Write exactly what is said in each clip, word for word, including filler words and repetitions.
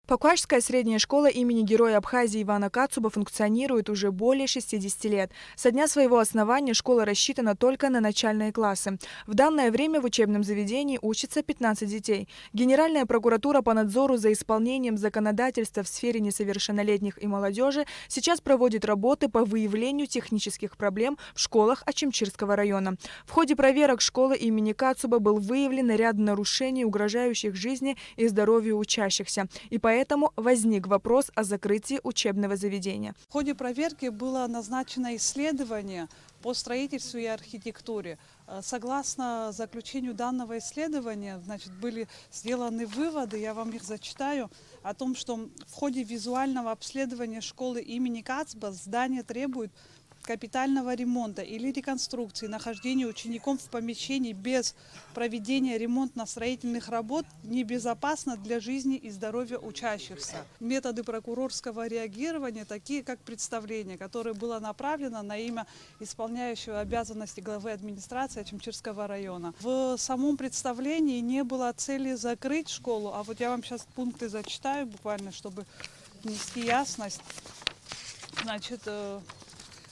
Покуашская средняя школа имени Героя Абхазии Ивана Кацуба функционирует уже более шестидесяти лет. Со дня своего основания школа рассчитана только на начальные классы. В данное время в учебном заведении учатся пятнадцать детей. Генеральная прокуратура по надзору за исполнением законодательства в сфере несовершеннолетних и молодежи сейчас проводит работы по выявлению технических проблем в школах Ачамчирского района. В ходе проверок школы имени Кацуба был выявлен ряд нарушений, угрожающих жизни и здоровью учащихся, и поэтому возник вопрос о закрытии учебного заведения. В ходе проверки было назначено исследование по строительству и архитектуре. Э, согласно заключению данного исследования, значит, были сделаны выводы, я вам их зачитаю, о том, что в ходе визуального обследования школы имени Кацба здание требует капитального ремонта или реконструкции. Нахождение учеников в помещении без проведения ремонтно-строительных работ небезопасно для жизни и здоровья учащихся. Методы прокурорского реагирования, такие как представление, которое было направлено на имя исполняющего обязанности главы администрации Ачамчирского района. В самом представлении не было цели закрыть школу, а вот я вам сейчас пункты зачитаю буквально, чтобы внести ясность. Значит, э,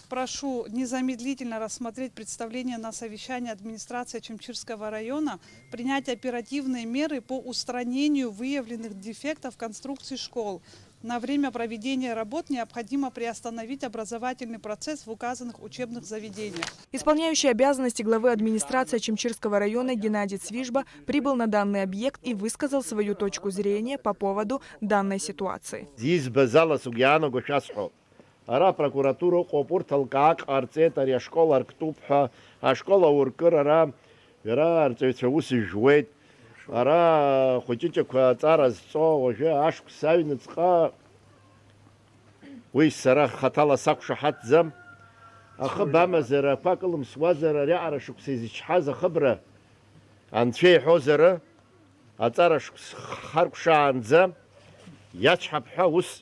прошу незамедлительно рассмотреть представление на совещании администрации Ачамчирского района, принять оперативные меры по устранению выявленных дефектов конструкций школ. На время проведения работ необходимо приостановить образовательный процесс в указанных учебных заведениях. Исполняющий обязанности главы администрации Ачамчирского района Геннадий Цвижба прибыл на данный объект и высказал свою точку зрения по поводу данной ситуации. Избаз ала сгәы иаанаго шәасҳәап. Ара апрокуратура ыҟоуп, урҭ лкаак ҟарҵеит, ари ашкол арктәуп ҳәа, ашкол ауркыр ара, иара арҵаҩцәа аус жәуеит. Ара хәыҷыҷақәа аҵара зҵо уажәы ашықәс аҩныҵҟа, уи сара хаҭала сақәшаҳаҭӡам. Ахыб амазара ақәа кылымсуазар, ариаҟара шықәса изычҳаз ахыбра анцәа иҳәозар, аҵара шықәс харкәшаанӡа иачҳап ҳәа ус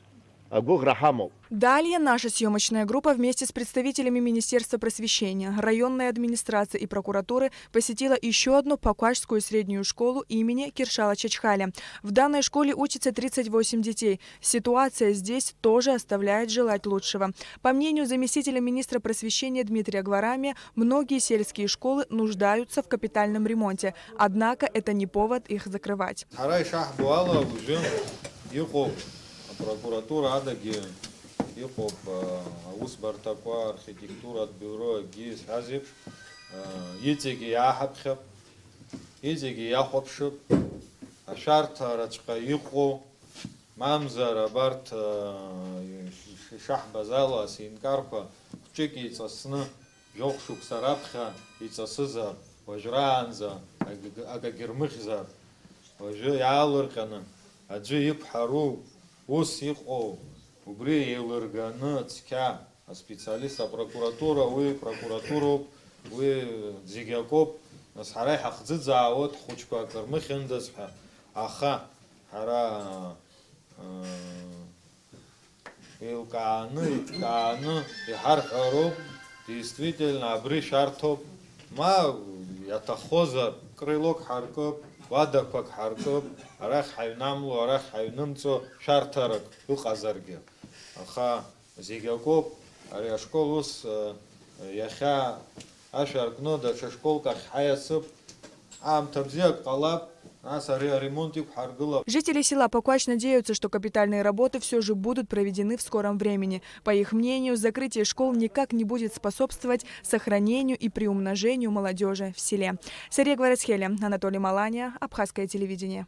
агәыӷра ҳамоуп. Далее наша съемочная группа вместе с представителями Министерства просвещения, районной администрации и прокуратуры посетила еще одну Покуашскую среднюю школу имени Киршала Чачхаля. В данной школе учатся тридцать восемь детей. Ситуация здесь тоже оставляет желать лучшего. По мнению заместителя министра просвещения Дмитрия Гварамия, многие сельские школы нуждаются в капитальном ремонте, однако это не повод их закрывать. Ҳара ишаҳбо ала, уажәы иҟоуп апрокуратура адагьы, иҟоуп, а, аусбарҭақәа, архитектуратә биуро, акгьы исҳәаз еиԥш, а, иҵегьы иааҳаԥхьап, иҵегьы иахәаԥшып, ашәарҭараҵәҟьа иҟоу, мамзар абарҭ, а, иш-, ишаҳбаз ала, асинкарқәа хәҷык еиҵасны, жәохә шықәса раԥхьа иҵасызар, уажәраанӡа ак-, акагьы рмыхьзар, уажәы иаалырҟьаны аӡәы иқәҳару ус иҟоу, убри еилырганы цқьа аспециалист апрокуратура, уи прокуратуроуп, уи зегь акоуп, нас ҳара иҳахӡыӡаауеит ҳхәыҷқәа акы рмыхьындаз ҳәа, аха ҳара, ыы, еилкааны, иҭкааны иҳарҳәароуп, действительно, абри шәарҭоуп, ма иаҭаххозар, крылок ҳаркып, уадақәак ҳаркып, арахь ҳаҩнамло, арахь ҳаҩнымҵо шәарҭарак ыҟазаргьы. Аха зегь акоуп, ари ашкол ус, э, иахьа ашә аркны даҽа школк ахь ҳаиасып, аамҭа бзиак ҟалап, нас ари аремонт иқәҳаргылап. Жители села Покуач надеются, что капитальные работы всё же будут проведены в скором времени. По их мнению, закрытие школ никак не будет способствовать сохранению и приумножению молодёжи в селе. Сария Гварацхеля, Анатолий Малания, Абхазское телевидение.